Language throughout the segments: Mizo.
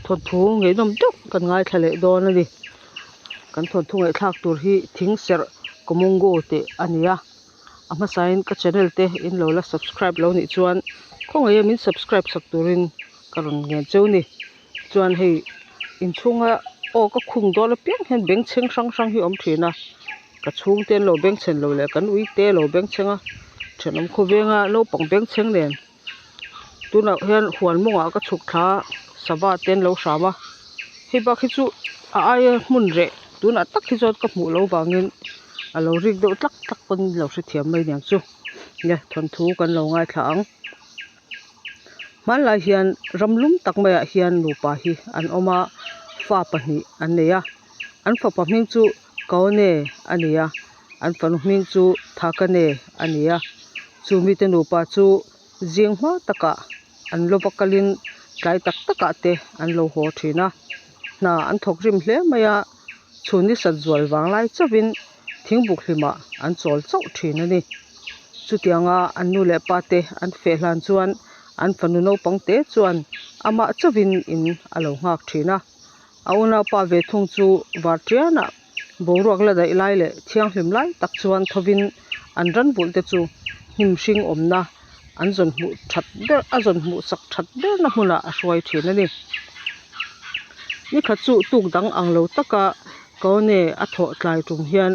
Thawnthu ngeihnawm deuh kan ngaithla leh dawn a ni. Kan thawnthu ngaihthlak tur hi thing serh Komungo tih a ni a. A hmasain ka channel te in lo la subscribe lo nih chuan khawngaih min subscribe sak turin ka rawn ngen cheu ni. Chuan hei inchhunga aw ka khung dawn apiang hian bengchheng hrang hrang hi a awm thin a. Ka chhungte an lo bengchhen lo leh kan uite a lo bengchheng a thenawm khawvenga naupang bengchheng nen tunah hian huan mawngah ka chhuk thla a sava te an lo hram a hei bak hi chu a aia hmun reh tunah tak hi chuan ka hmuh loh vangin a lo rik deuh tlak tlak pawn lo hrethiam mai aniang chu nia thawnthu kan lo ngaithla ang. Hmanlai hian ram lum tak maiah hian nupa hi an awm a fa pahnih an nei a an fapa hming chu Kaone a ni a an fanu hming chu Thakane a ni a chu mite nupa chu zing hma takah an lova kalin tlai tak takah te an lo haw thin a hna an thawk rim hle mai a chhun ni sat zual vang lai chauhin thingbuk hlimah an chawl chauh thin a ni. Chutianga an nu leh pa te an feh hlan chuan an fanu naupang te chuan amah chauhin in a lo nghak thin a. A unaupa ve thung chu vartianah boruak la daih lai leh thianghlim lai tak chuan thovin an ran vulh te chu hnim hring awmna an zawn hmuh that ber a zawn hmuh sak that berna hmunah a hruai thin a ni. Nikhat chu tuk dang ang lo taka Kaone a thawh tlai tum hian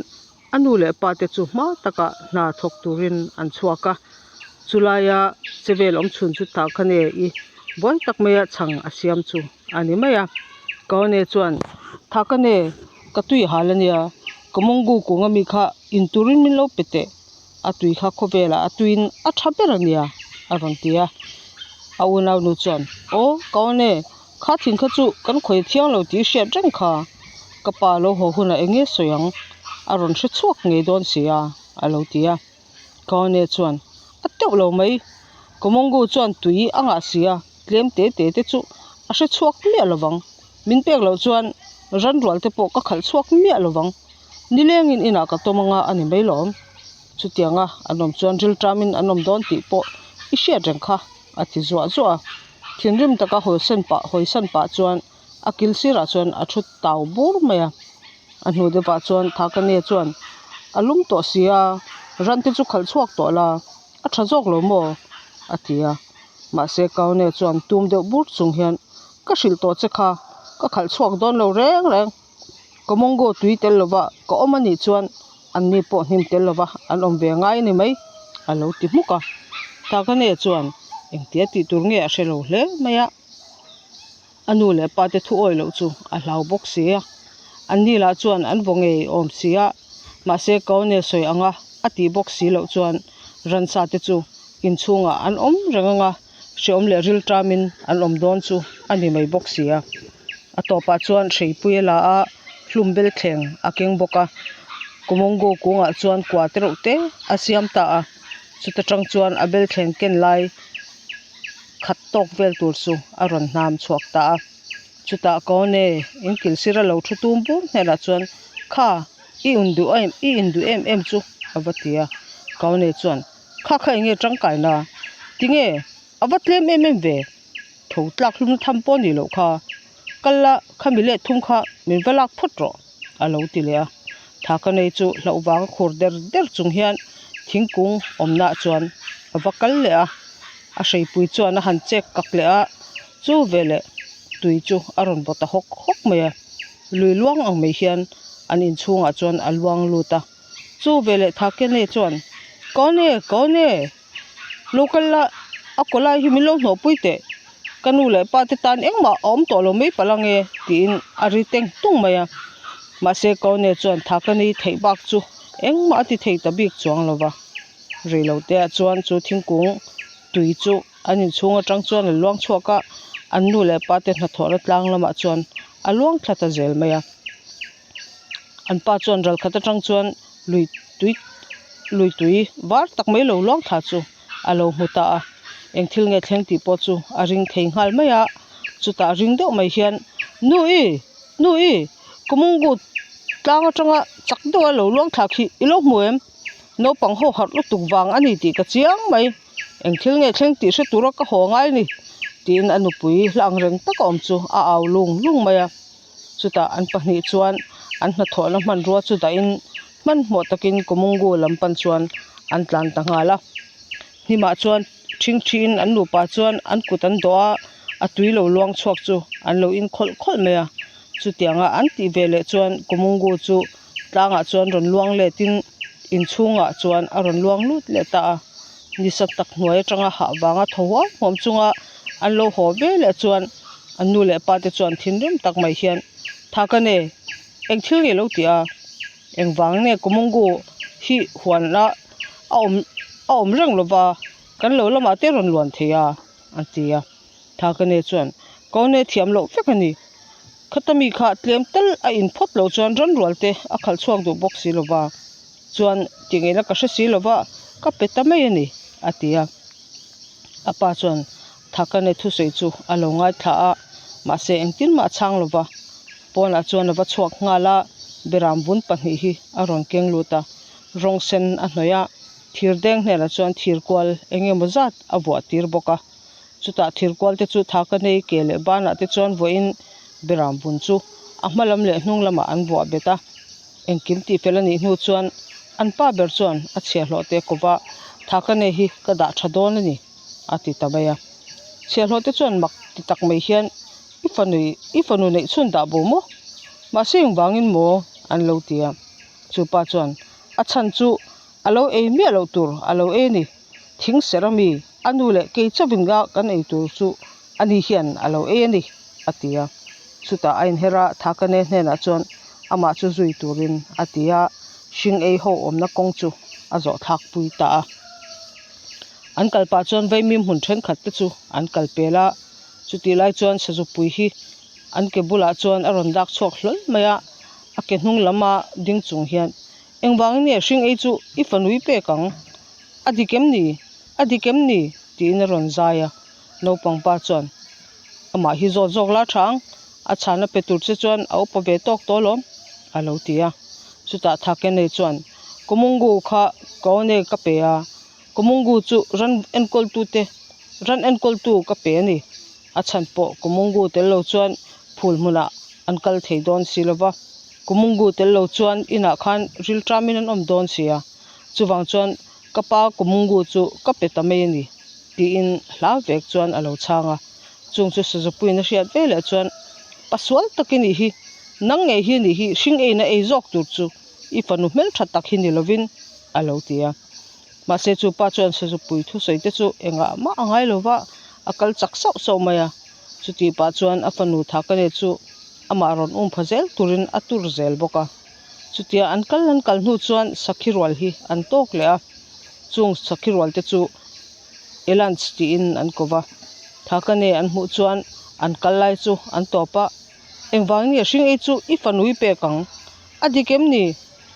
a nu leh pa te chu hma takah hna thawk turin an chhuak a, chulaia chevel awm chhun chu tah kha nge i buai tak maia chhang a siam chu a ni mai a. Kaone chuan, Tha ka ne, ka tui hal a nia, ka mawnggu kung ami kha in turin min lo pe teh, a tui kha khawvelah a tuiin a tha ber a nia, a rawn ti a. A unau nu chuan, Aw, Kaone, kha thin kha chu kan khawi thiang lo tih hriat reng kha, ka pa lo haw hunah eng nge sawi ang, a rawn hre chhuak ngei dawn si a, a lo ti a. Kaone chuan, A teuh lo mai, ka mawnggu chuan tui a ngah si a, tlem te te te chu a hre chhuak miah lo vang. Min pek loh chuan ran rual te pawh ka khalh chhuak miah lo vang. Nilengin inah ka tawm anga a ni mai lawm. Chutianga an awm chuan rilṭamin an awm dawn tih pawh i hriat reng kha, a ti zuah zuah a. Thinrim taka hawisan pah hawisan pah chuan a kil sirah chuan a thu tau bur mai a. A hnu deuhah chuan Thakane chuan a lum tawh si a, ran te chu khalh chhuak tawh la, a tha zawk lo maw? a ti a. Mahse Kaune chuan tum deuh bur chung hian ka hrilh tawh che kha, ka khalh chhuak dawn lo reng reng. Ka mawnggo tui tel lova ka awm a nih chuan anni pawh hnim tel lova an awm ve ngai a ni mai, a lo ti hmuk a. Thakane chuan engtia tih tur nge a hre lo hle mai a. A nu leh pa te thu awih loh chu a hlau bawk si a, anni lah chuan an vaw ngei awm si a, mahse Kaune sawi anga a tih bawk si loh chuan ransa te chu inchhungah an awm reng anga hreawm leh rilṭamin an awm dawn chu a ni mai bawk si a. A tawpah chuan hreipui a la a, hlum bel thleng a keng bawk a, Kumongo kungah chuan kua te reuh te a siam ta a, chuta tang chuan a bel thleng ken lai khat tawk vel tur chu a rawn hnam chhuak ta a. Chutah Kaone in kil sir a lo thu tum bur hnenah chuan, Kha, i in duh em, i in duh em em chu, a va ti a. Kaone chuan, Kha kha enge tangkaina? Tinge, a va tlem em em ve? Tho tlak hlum tham pawh ni loh kha. Kal la, khami let thum kha min va lak phawt rawh, a lo ti leh a. Thakane chu hlauh vanga khur der der chung hian thingkung awmnaah chuan a va kal leh a, a hreipui chuan a han chek kak leh a, chu veleh tui chu a rawn vaw ta hawk hawk mai a, lui luang ang mai hian an inchhungah chuan a luang lut a, chu veleh Thakene chuan, Kawn e, kawn e, lo kal la, a kaw lai hi min lo hnawhpui teh, ka nu leh pa te tan engmah a awm tawh lo mai palh ange tiin a ri teng tung mai a, mahse Kawn e chuan Thakene theih bak chu engmah a ti thei ta bik chuang lo va. Rei lo te ah chuan chu thingkung tui chu an inchhung atang chuan a luang chhuak a, an nu leh pa te hnathawhna tlang lamah chuan a luang thla ta zel mai a. An pa chuan ral khat atang chuan lui tui lui tui var tak mai lo luang thla chu a lo hmu ta a, eng thil nge thleng tih pawh chu a ring thei nghal mai a, chutah ring deuh mai hian nu i nu i Kamungut tlang atanga chak deuha lo luang thla khi i lo hmu em? Naupang ho harh lutuk vang a ni tih ka chiang mai. Eng thil nge thleng tih hre tura ka haw ngai ni. Tiin a nupui hla ang reng taka awm chu a au lung lung mai a. Chutah an pahnih chuan an hnathawhna hmanrua chu dahin hmanhmawh takin Kumungu lam pan chuan an tlan ta nghal a. Hnimah chuan ṭhingṭhiin an nupa chuan an kut an dawh a, a tui lo luang chhuak chu an lo in khawlh khawlh mai a. Chutianga an tih ve leh chuan Kumungu chu tlangah chuan rawn luang letin inchhungah chuan a rawn luang lut leh ta a. Nisa tak hnuai atanga hah vanga thaw huam huam chunga an lo haw ve leh chuan an nu leh pa te chuan thinrim tak mai hian, Thakane, eng thil nge lo tih a? Engvang nge Kumungu hi huanna a awm a awm reng lova kan lo lamah te rawn luan thei a? an ti a. Thakane chuan, Kone thiam loh vek a ni. Khata mi kha tlem tal a in phawt loh chuan ran rual te a khalh chhuak duh bawk si lova, chuan ti ngeina ka hre si lova ka pe ta mai a ni, a ti a. A pa chuan Thakane thusawi chu a lo ngaithla a, mahse engtin mah a chhang lova. Pawnah chuan a va chhuak nghal a, beram vun pahnih hi a rawn keng lut a, rawng sen a hnawih a, thir deng hnenah chuan thir kual eng emaw zat a vuah tir bawk a. Chutah thir kual te chu thaka nei ke leh banah te chuan vuahin beram vun chu a hma lam leh hnung lamah an vuah bet a. Engkim tih fel a nih hnu chuan an pa ber chuan a chhiahhlawh te kawva thaka nei hi ka dah tha dawn a ni a ti ta mai a. Chhiahhlawh te chuan mak ti tak mai hian I fanu i fanu neih chhun dah bo maw? Mahse engvangin maw? an lo ti a. Chu pa chuan a chhan chu a lo ei miah loh tur a lo ei a ni. Thing serh ami a nu leh kei chauhin nga kan ei tur chu ani hian a lo ei a ni, a ti a. Chutah a inher a, Thakane hnenah chuan amah chu zui turin a ti a, hring ei ho awmna kawng chu a zawh thlak pui ta a. An kal pah chuan vaimim hmun thenkhat te chu an kal pel a, chutih lai chuan sazupui hi an ke bulah chuan a rawn dak chhuak hlawl mai a, a ke hnung lama ding chung hian Engvangin nge hring ei chu i fanui pek ang? A dik em ni? A dik em ni? tiin a rawn zai a. Naupang pa chuan, Amah hi zawt zawk la tha ang, a chhana pe tur che chuan a upa ve tawk tawh alawm, a lo ti a. Chutah Thakenei chuan, Kumungu kha Kaone ka pe a, Kumungu chu ran enkawltute ran enkawltu ka pe a ni. A chhan pawh Kumungu tel lo chuan phul hmunah an kal thei dawn si lo va, Kumungu tel lo chuan inah khan rilṭamin an awm dawn si a, chuvang chuan ka pa Kumungu chu ka pe ta mai a ni, tiin hla vek chuan a lo chhang a. Chung chu Sazapuiin a hriat ve leh chuan, Pasual tak i nih hi, nang ngei hi nih hi hring eina ei zawk tur chu i fanu hmelṭha tak hi ni lovin, a lo ti a. Mahse chu pa chuan Sazupui thusawi te chu engah mah a ngai lo va, a kal chak sauh sauh mai a. Chutih pah chuan a fanu Thakane chu amah rawn um pha zel turin a tur zel bawk a. Chutia an kal an kal hnu chuan sakhi rual hi an tawk leh a, chung sakhi rual te chu Elans tiin an ko va. Thakane an hmuh chuan an kal lai chu an tawp a, Engvangin nge hring ei chu i fanu i pek ang? A dik em ni?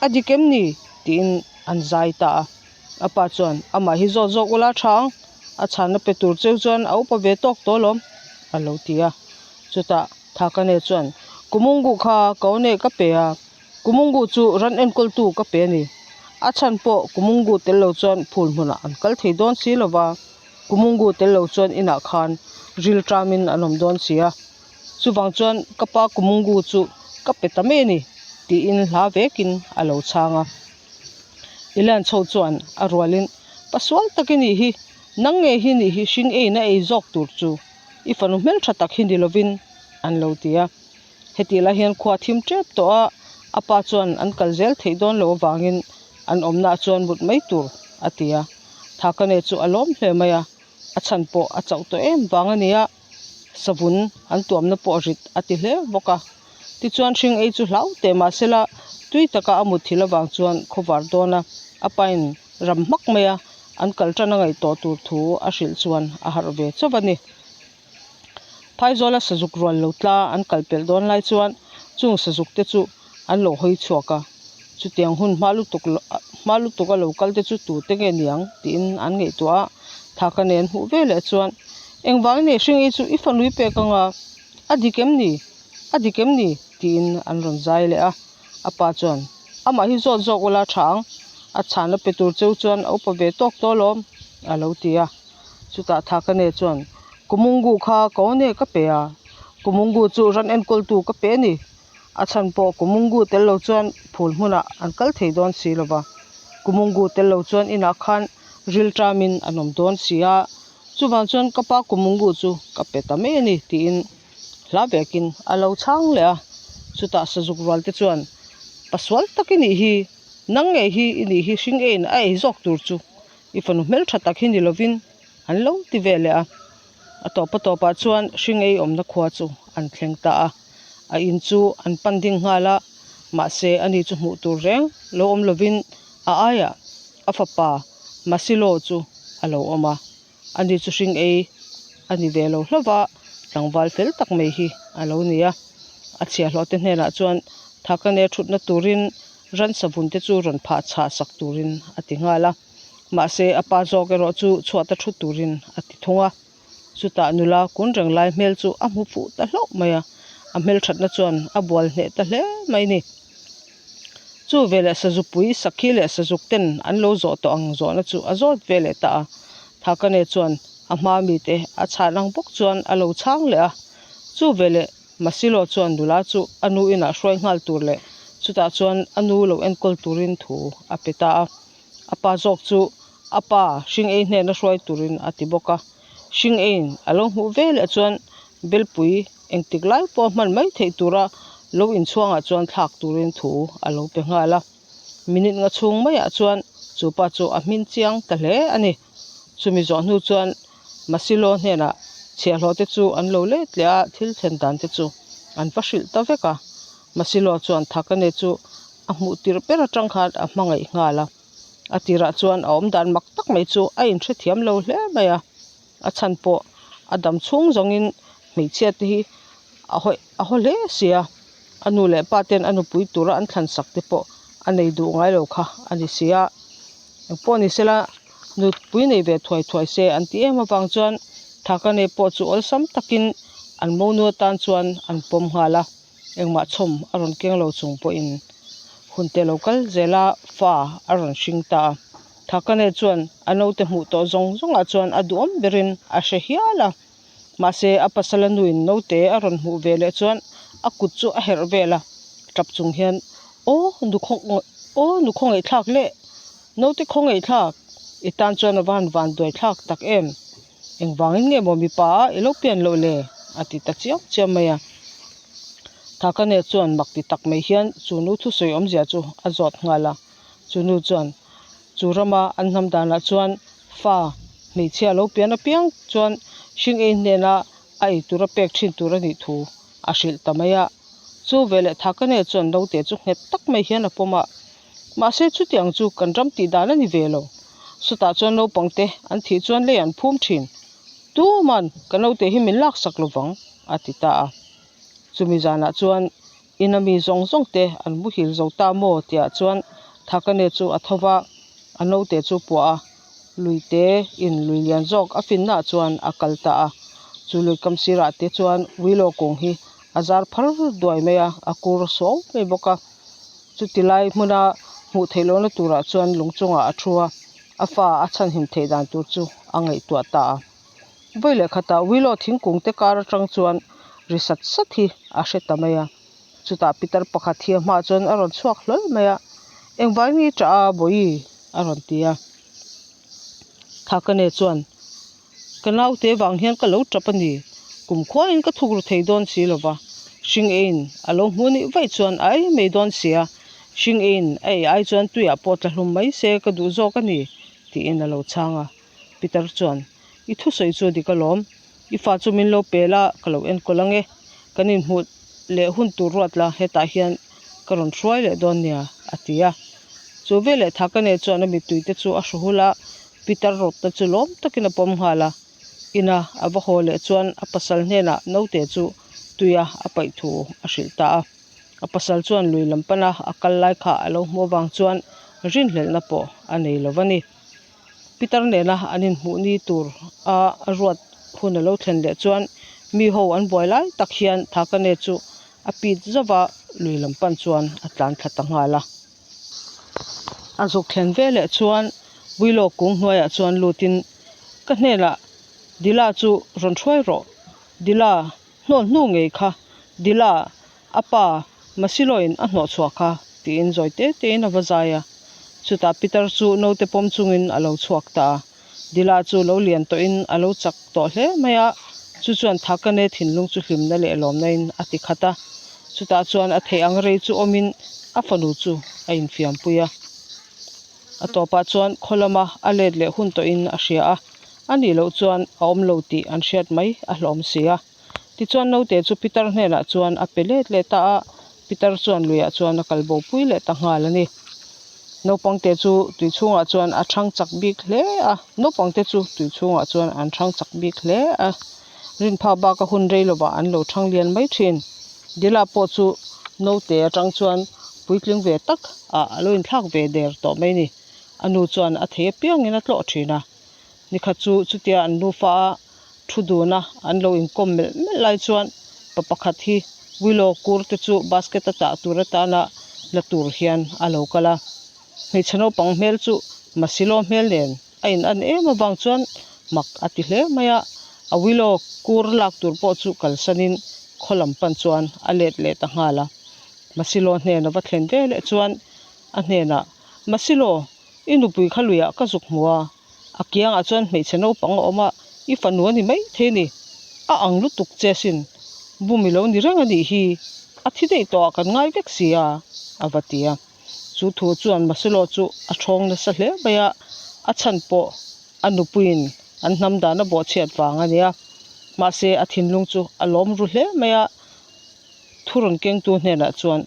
A dik em ni? tiin an zai ta a. A pa chuan, Amah hi zawt zawk ula tha ang, a chhanna pe tur cheu chuan a upa ve tawk tawh alawm, a lo ti a. Chutah Thakane chuan, Kumungu kha Kaone ka pe a, Kumungu chu ran enkawltu ka pe a ni. A chhan pawh Kumungu tel lo chuan phul hmunah an kal thei dawn si lo va, Kumungu tel lo chuan inah khan ril ṭamin an awm dawn si a. Chuvang chuan ka pa Kumungu chu ka pe ta mai a ni, tiin hla vekin a lo chhang a. Ilan chho chuan a rualin, Pasual tak i nih hi, nang nge hi nih hi hring eiin a ei zawk tur chu i fanu hmeltha tak hi ni lovin an lo ti a. Hetih lai hian khua thim tep tawh a, a pa chuan an kal zel theih dawn loh avangin an awmnaah chuan mut mai tur a ti a. Thakane chu a lawm hle mai a, a chhan pawh a chauh tawh em vang a ni a. Savun an tuamna pawh rit a ti hle bawk a. Tichuan hring ei chu hlau teh mahsela tui taka a mut thil avang chuan khawvar dawn a, a pain ram hmak mai a, an kal tan a ngaih tawh tur thu a hrilh chuan a harh ve chauh a ni. Phaizawla sazuk rual lo tla an kal pelh dawn lai chuan chung sazuk te chu an lo hawi chhuak a, chutiang hun hma lutuk hma lutuk a lo kal te chu tute nge niang tiin an ngaihtuah a, thaka nen hmuh ve leh chuan engvangin nge hring ei chu i fanui pek anga a dik em ni a dik em ni tiin an rawn zai leh a, a pa chuan amah hi zawt zawk ula tha ang a chhana pe tur cheu chuan a upa ve tawk tawh alawm a lo ti a, chutah thaka ne chuan. Kumungu kha Kaone ka pe a, Kumungu chu ran enkawltu ka pe a ni. A chhan pawh Kumungu tel lo chuan phul hmunah an kal thei dawn si lo va, Kumungu tel lo chuan inah khan rilṭamin an awm dawn si a, chuvang chuan ka pa Kumungu chu ka pe ta mai a ni tiin hla vekin a lo chhang leh a. Chutah sazuk rual te chuan, Pasual tak i nih hi, nang ngei hi i nih hi hring eiin a ei zawk tur chu i fanu hmeltha tak hi ni lovin an lo ti ve leh a. A tawp a tawpah chuan hring ei awmna khua chu an thleng ta a. A in chu an pan ding nghal a, mahse ani chu hmuh tur reng lo awm lovin a aiah a fapa Masilo chu a lo awm a. Ani chu hring ei a ni ve lo hlauh va, tlangval fel tak mai hi a lo ni a. A chhiahhlawh te hnenah chuan Thakane thutna turin ransa vun te chu rawn phah chhah sak turin a ti nghal a. Mahse a pa zawk erawh chu chhuahta thu turin a ti thung a. Chutah nula kun reng lai hmel chu a hmu fuh ta hlauh mai a, a hmelthatna chuan a bual hneh ta hle mai ni. Chu veleh sazupui, sakhi leh sazuk ten an lo zawh tawh ang zawhna chu a zawt ve leh ta a. Thakane chuan a hma mite a chhan ang bawk chuan a lo chhang leh a. Chu veleh Masilo chuan nula chu a nu inah hruai nghal tur leh chutah chuan a nu lo enkawl turin thu a pe ta a. A pa zawk chu a pa hring ei hnena hruai turin a ti bawk a. Hring eiin a lo hmuh ve leh chuan belpui engtik lai pawh hman mai theih tura lo inchhuangah chuan thlak turin thu a lo pe nghal a. Minute nga chhung maiah chuan chu pa chu a hmin chiang ta hle a ni. Chumi zawh hnu chuan Masilo hnenah chhiahhlawh te chu an lo let leh a, thil thlen dan te chu an va hrilh ta vek a. Masilo chuan Thakane chu a hmuh tirh ber atang khan a hmangaih nghal a. A tirah chuan a awmdan mak tak mai chu a inhrethiam lo hle mai a. A chhan pawh a dam chhung zawngin hmeichhia te hi a haw a haw hle si a. A nu leh pa ten a nupui tura an thlan sak te pawh a nei duh ngai lo kha a ni si a. Engpawh ni sela nupui nei ve thuai thuai se an ti em avang chuan Thakane pawh chu awlsam takin an monu atan chuan an pawm nghal a. Engmah chhawm a rawn keng lo chung pawhin hun te lo kal zel a, fa a rawn hring ta a. Thakane chuan a naute hmuh tawh zawng zawngah chuan a duhawm berin a hre hial a. Mahse, a pasala nuin naute a rawn hmuh ve leh chuan a kut chu a herh vel a, tap chung hian, Aw nu khaw aw nu khawngaihthlak le, naute khawngaihthlak, i tan chuan a va han van duaithlak tak em? Engvangin nge maw mipa a i lo pian loh le? a ti ta chiam chiam mai a. Thakane chuan mak ti tak mai hian chu nu thusawi awmzia chu a zawt nghal a. Chu nu chuan chu rama an hnam danah chuan fa hmeichhia lo pian apiang chuan hring ei hnena a ei tura pek thin tur a nih thu a hrilh ta mai a. Chu veleh Thakane chuan naute chu nghet tak mai hian a pawm a. Mahse chutiang chu kan ram tih dan a ni ve lo. Chutah chuan naupangte an thih chuan lei an phum thin. Tuman ka naute hi min laksak lovang a ti ta a. Chumi zanah chuan ina mi zawng zawng te an muhil zo ta maw tihah chuan Thakane chu a tho va, a naute chu puah a, luite in lui lian zawk a finnaah chuan a kal ta a. Chu lui kam sirah te chuan Willow kung hi a zar phar duai mai a, a kur suau mai bawk a. Chuti lai hmuna hmuh theih lohna turah chuan lung chungah a thu a, a fa a chhanhim theih dan tur chu a ngaihtuah ta a. Vawi leh khatah Willow thingkung te kar atang chuan ri sat sat hi a hre ta mai a. Chutah pitar pakhat hi a hmaah chuan a rawn chhuak hlawl mai a, Engvai nge i ṭah a Bawihi? a rawn ti a. Thakane chuan, Ka naute vang hian ka lo ṭap a ni. Kum khuain ka thuk ru thei dawn si lo va, hring eiin a lo hmu nih vaih chuan a ei mai dawn si a, hring eiin a ei ai chuan tuiah pawh tla hlum mai se ka duh zawk a ni, tiin a lo chhang a. Peter chuan, I thusawi chu dik alawm, i fa chu min lo pe la, ka lo enkawl ang e. Kan inhmuh leh hun tur ruat la, hetah hian ka rawn hruai leh dawn nia, a ti a. Chu veleh Thakane chuan a mittuite chu a hru hul a, Peter rawtna chu lawm takin a pawm nghal a. Ina a va haw leh chuan a pasal hnenah naute chu tuia a paih thu a hrilh ta a. A pasal chuan lui lam pana a kal lai kha a lo hmuh avang chuan rinhlelhna pawh a nei lo va ni. Peter nena an inhmuh ni tur a a ruat hun a lo thlen leh chuan mi ho an buai lai tak hian Thakane chu a pit zauh a, lui lam pan chuan a tlan thla ta nghal a. A zuk thlen ve leh chuan Willow kung hnuaiah chuan lutin ka hnenah. Dila chu rawn hruai rawh. Dila hnawl hnu ngei kha. Dila, a pa Masiloin a hnawh chhuah kha, tiin zawi te tein a va zai a. Chutah Pitar chu naute pawm chungin a lo chhuak ta a. Dila chu lo lian tawhin a lo chak tawh hle mai a, chu chuan Thakane thinlung chu hlimna leh lawmnain a ti khat a. Chutah chuan a theih ang rei chu awmin a fanu chu a infiampui a. A tawpah chuan khaw lama a let leh hun tawhin a hria a, a nih loh chuan a awm lo tih an hriat mai a hlawm si a. Tichuan naute chu Pitar hnenah chuan a pe let leh ta a, Pitar chuan luiah chuan a kal bo pui leh ta nghal a ni. Naupangte chu tui chhungah chuan a thang chak bik hle a, naupangte chu tui chhungah chuan an thang chak bik hle a. Rinphak baka hun rei lovah an lo thang lian mai thin. Dila pawh chu naute atang chuan puitling ve tak ah a lo inthlak ve der tawh mai ni. A nu chuan a thei apiangin a tlawh thin a. Nikhat chu chutia an nufa a thu dun a, an lo inkawm melh melh lai chuan pa pakhat hi willow kur te chu basket a tah tur atana la tur hian a lo kal a. Hmeichhe naupang hmel chu Masilo hmel nen a in an em avang chuan mak a ti hle mai a, a willow kur lak tur pawh chu kalsanin khaw lam pan chuan a let leh ta nghal a. Masilo hnen a va thlen ve leh chuan a hnenah, Masilo, i nupui kha luiah ka zuk hmu a, a kiangah chuan hmeichhe naupang a awm a, i fanu a ni maithei a ni, a ang lutuk che asin, bum i lo ni reng a nih hi, a thi daih tawhah kan ngai vek si a, a va ti a. Chu thu chuan Masilo chu a thawng nasa hle mai a, a chhan pawh a nupuiin an hnam dan a bawhchhiat vang a nia. Mahse a thinlung chu a lawm ru hle mai a, thu rawn kengtu hnenah chuan,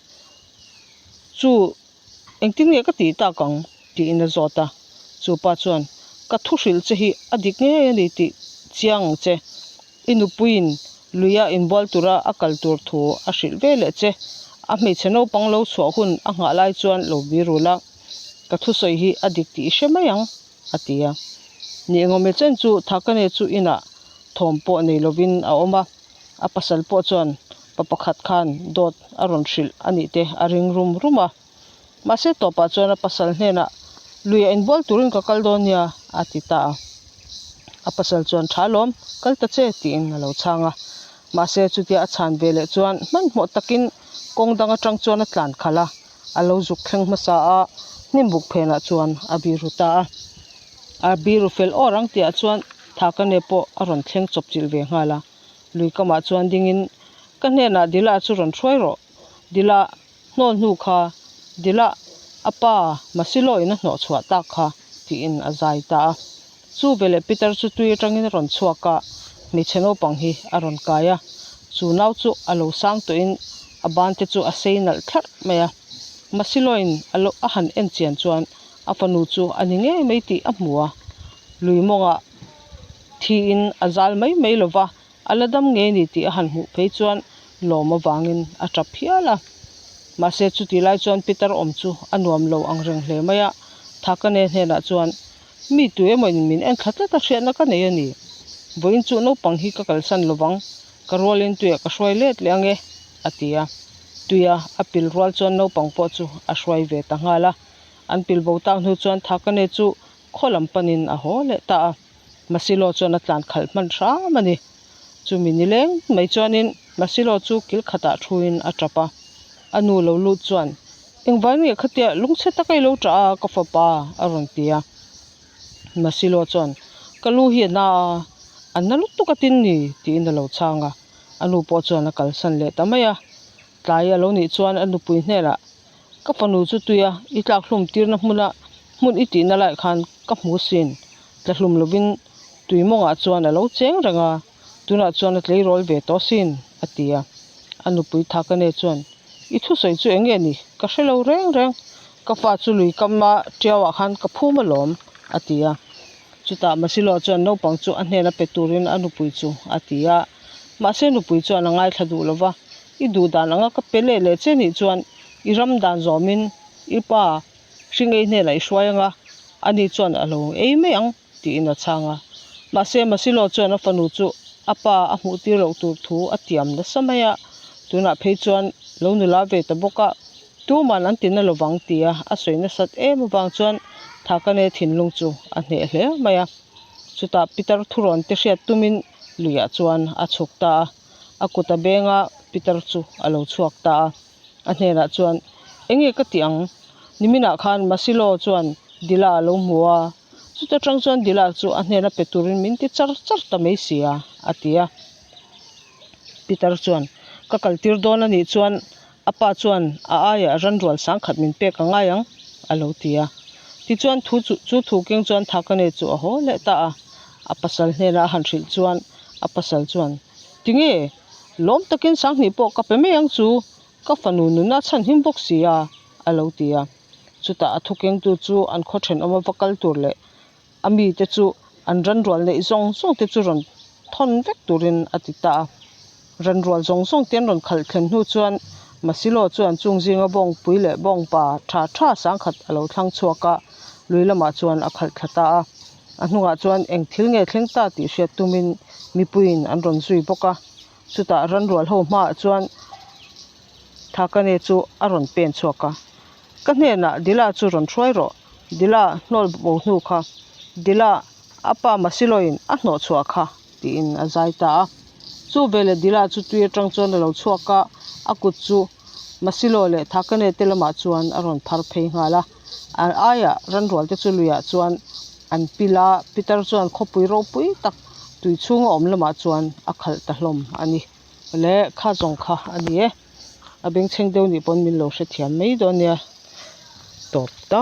Chu engtin nge ka tih tak ang? tiin a zawt a. Chu pa chuan, Ka thu hrilh che hi a dik ngei a ni tih chiang ang che. I nupuiin luia inbual tura a kal tur thu a hrilh ve leh che. A hmeichhe naupang lo chhuah hun a nghah lai chuan lo bi rul a, ka thusawi hi a dik tih i hre mai ang, a ti a. Ni engawmel chen chu Thakane chu inah thawm pawh nei lovin a awm a, a pasal pawh chuan pa pakhat khan dawt a rawn hrilh a nih te a ring rum rum a. Mahse tawpah chuan a pasal hnenah luiah inbual turin ka kal dawn nia a ti ta a. A pasal chuan tha lawm, kal ta che tiin a lo chhang a. Mahse chutia a chhan ve leh chuan hmanhmawh takin kawng dang atang chuan a tlan khalh a, a lo zuk thleng hmasa a, hnim buk phenah chuan a biru ta a. A biru fel awr ang tihah chuan Thakane pawh a rawn thleng chawp chilh ve nghal a. Lui kamah chuan dingin ka hnenah Dila chu rawn hruai rawh, Dila Hnawl hnu kha Dilah a pa Masiloin a hnawh chhuah tak kha tiin a zai ta a. Chu veleh Peter chu tui atangin a rawn chhuak a, hmeichhe naupang hi a rawn kai a. Chu nau chu a lo sang tawhin a ban te chu a sei nalh thlarh mai a. Masiloin a lo a han en chian chuan a fanu chu a ni ngei mai tih a hmu a. Lui mawngah thiin a zal mai mai lo va, A la dam ngei ni tih a han hmuh phei chuan lawm avangin a tap hial a. Mahse chutih lai chuan Peter awm chu a nuam lo ang reng hle mai a, Thakane hnenah chuan, Mi tu emawin min en thla tlat a hriatna ka nei a ni. Vawiin chu naupang hi ka kalsan lovang, ka rualin tuiah ka hruai let leh ange, a ti a. Tuia a pil rual chuan naupang pawh chu a hruai ve ta nghal a. An pil bo tak hnu chuan Thakane chu khaw lam panin a haw leh ta a. Masilo chuan a tlan khalh hman hram a ni. Chumi ni leng mai chuanin Masilo chu kil khatah thuin a tap a. A nu lo lut chuan, Engvai nge khatia lungchhe taka i lo tah a, ka fapa? a rawn ti a. Masilo chuan, Ka lu hi a na a, a na lutuk a tin ni, tiin a lo chhang a. A nu pawh chuan a kalsan leh ta mai a. Tlai a lo nih chuan a nupui hnenah, Ka fanu chu tuia i tlak hlum tirna hmuna hmun i tihna laiah khan ka hmu sin. Tla hlum lovin tui mawngah chuan a lo cheng reng a, tunah chuan a tleirawl ve tawh sin, a ti a. A nupui Thakane chuan, I thusawi chu eng nge ni? Ka hre lo reng reng. Ka fa chu lui kama tiauah khan ka phum alawm, a ti a. Chutah Masilo chuan naupang chu a hnena pe turin a nupui chu a ti a. Mahse nupui chuan a ngaithla duh lo va, I duh dan anga ka pe leh leh che nih chuan i ram dan zawmin i pa hring ei hnenah i hruai anga ani chuan a lo ei mai ang tiin a chhang a. Mahse Masilo chuan a fanu chu a pa a hmuh tir loh tur thu a tiam nasa mai a, tunah phei chuan lo nula ve ta bawk a, tuman an ti na lovang tia a sawi nasat em avang chuan Thakane thinlung chu a hneh hle mai a. Chutah pitar thurawn te hriat tumin luiah chuan a chhuk ta a, a kut a beng a, pitar chu a lo chhuak ta a. A hnenah chuan, Enge ka tih ang? Niminah khan Masilo chuan Dila a lo hmu a, chuta tang chuan Dila chu a hnena pe turin min ti char char ta mai si a, a ti a. Pitar chuan, Ka kaltir dawn a nih chuan A pa chuan a aiah ranrual sangkhat min pek a ngai ang, a lo ti a. Tichuan thu chu chu thu keng chuan Thakane chu a haw leh ta a. A pasal hnena a han hrilh chuan a pasal chuan, Tinge, lawm takin sanghnih pawh ka pe mai ang chu, ka fanu nuna chhan him bawk si a, a lo ti a. Chutah a thu kengtu chu an khaw thenawm a va kal tur leh a mite chu an ranrual neih zawng zawng te chu rawn thawn vek turin a ti ta a. Ranrual zawng zawng te an rawn khalh thlen hnu chuan Masilo chuan chung zinga bawngpui leh bawngpa tha tha sangkhat a lo thlang chhuak a, lui lamah chuan a khalh thla ta a. A hnungah chuan eng thil nge thleng ta tih hriat tumin mipuiin an rawn zui bawk a. Chutah ranrual ho hmaah chuan Thakane chu a rawn pen chhuak a. Ka hnenah Dila chu rawn hruai rawh, Dila hnawl bo hnu kha, Dila a pa Masiloin a hnawh chhuah kha, tiin a zai ta a. Chu veleh Dila chu tui atang chuan a lo chhuak a, a kut chu Masilo leh Thakane te lamah chuan a rawn phar phei nghal a. A aiah ranrual te chu luiah chuan an pil a, Pitar chuan khawpui ropui tak tui chhunga awm lamah chuan a khalh ta hlawm a ni. Le kha zawng kha a ni e. A bengchheng deuh nih pawn min lo hrethiam mai dawn nia. Tawp ta.